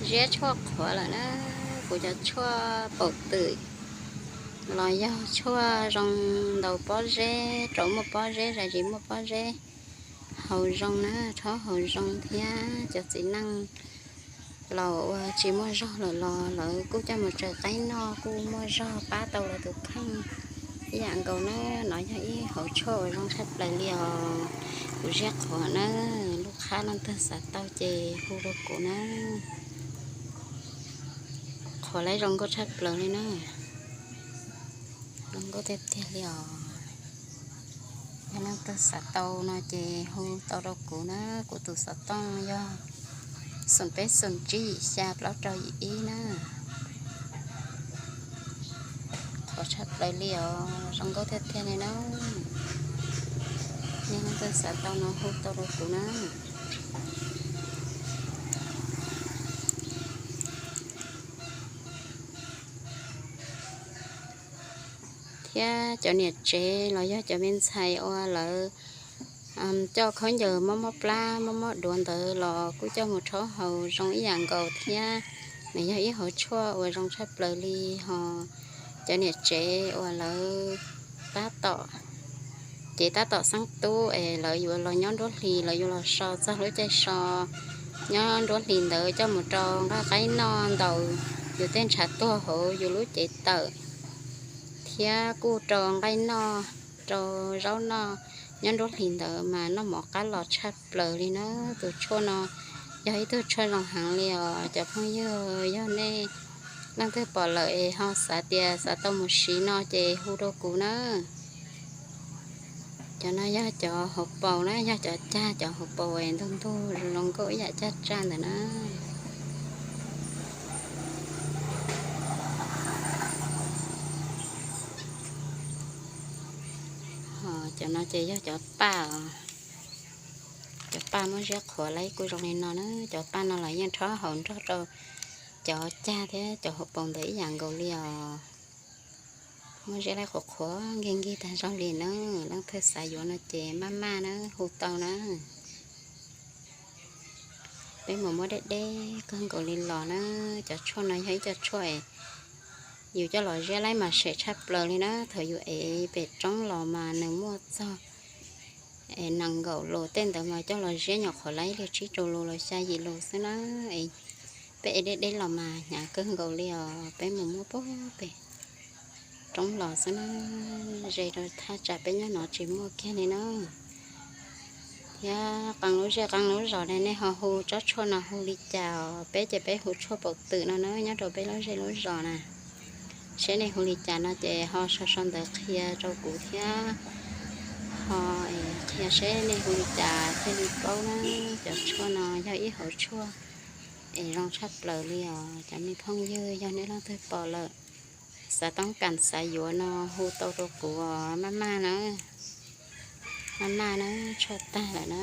Ziab tshuaj qhuav lawm na, kuv cov tshuaj paum twm los yog tshuaj zoo ntaus pob zeb, rau muaj pob zeb, zais zis muaj pob zeb, haus zoo na, rhaub haus zoo thiab cov txiv neej laus uas tsis muaj zog lawm los lawv kuj coj mus tsaws qaib noj kuj muaj zog pab tau lawv tus kheej ib yam nkaus na. No yog ib hauv tshuaj uas zoo tshaj plaws li os. Kuv ziab qhuav na, lub qhab leej twg xav tau ces hu rau kuv na. Qhuav laib zoo nkauj tshaj plaws li na, zoo nkauj tiag tiag li os. Yog leej twg xav tau no ces hu tau rau kuv na, kuv tus xov tooj yog xoom peb xoom tsib yim xya plaub rau yim ib na. Qhuav tshaj plaws li os, zoo nkauj tiag tiag li na. Yog leej twg xav tau no hu tau rau kuv na. Thiab cov niam tsev los yog cov me ntxhais uas lawv coj khaub ncaws mob mob plab mob mob duav ntawd los kuj coj mus rhaub haus zoo ib yam nkaus thiab. Nws yog ib hauv tshuaj uas zoo tshaj plaws li. Ho cov niam tsev uas lawv tab tom, ces tab tom xeeb tub es lawv yuav los nyob nruab hlis, lawv yuav los so txog lub caij so nyob nruab hlis ntawd coj mus rau nqaij qaib noj ntaus yus tej ntshav tuag hauv yus lub cev tawm, thiab kuj rau nqaij noj, rau zaub noj nyob nruab hlis ntawd mas noj mov qab los tshaj plaws li na. Tus tshuaj no yog ib tug tshuaj zoo heev li os cov phooj ywg. Yog nej leej twg pom lawm es ho xav tias xav tau mus siv no ces hu rau kuv na. Cov no yog cov hauv paus na, yog cov cag cov hauv paus es ntug ntug zoo nkauj ib yam cag tsaj ntawm na. Cov no ces yog cov paj os. Cov paj muab ziab qhuav laib kuj zoo li no na. Cov paj no los yeej rhaub haus nrog rau cov cag thiab cov hauv paus ntawd ib yam nkaus li os. Muab ziab laib qhuav qhuav nkig nkig tag zog li na. Leej twg xav yuav no ces maj maj na, hu tau na. Peb mus muab deb deb kawg nkaus li los na. Cov tshuaj no yog ib co tshuaj yus coj los ziab laib mas sem tshaj plaws li na. Thaum yus ev pem roob los mas nws muaj txog es nees nkaum lus, tej ntawd mas coj los ziab nyuam qhuav laib li tsib rau lus los xya yim lus xwb na. Peb ev deb deb los mas hnyav kawg nkaus li os. Peb mus muab puag pem roob los xwb na. Ze rau thaj tsam peb nyob no tsis muaj kiag li na. Thiab qee lub zej qee lub zos ne, nej ho hu tsob tshuaj no hu li cas os? Peb ces peb hu tshuaj paum twm no na, nyob rau peb lub zej lub zos na. Seb nej hu li cas no ces ho sau sau ntawv qhia rau kuv thiab, ho qhia seb nej hu li cas thiaj li paub na. Cov tshuaj no yog ib hauv tshuaj es zoo tshaj plaws li os cov me phooj ywg. Yog nej leej twg pom lawm xav toob kas xav yuav no hu tau rau kuv os. Maj maj na, maj maj na, tshuaj tag lawm na.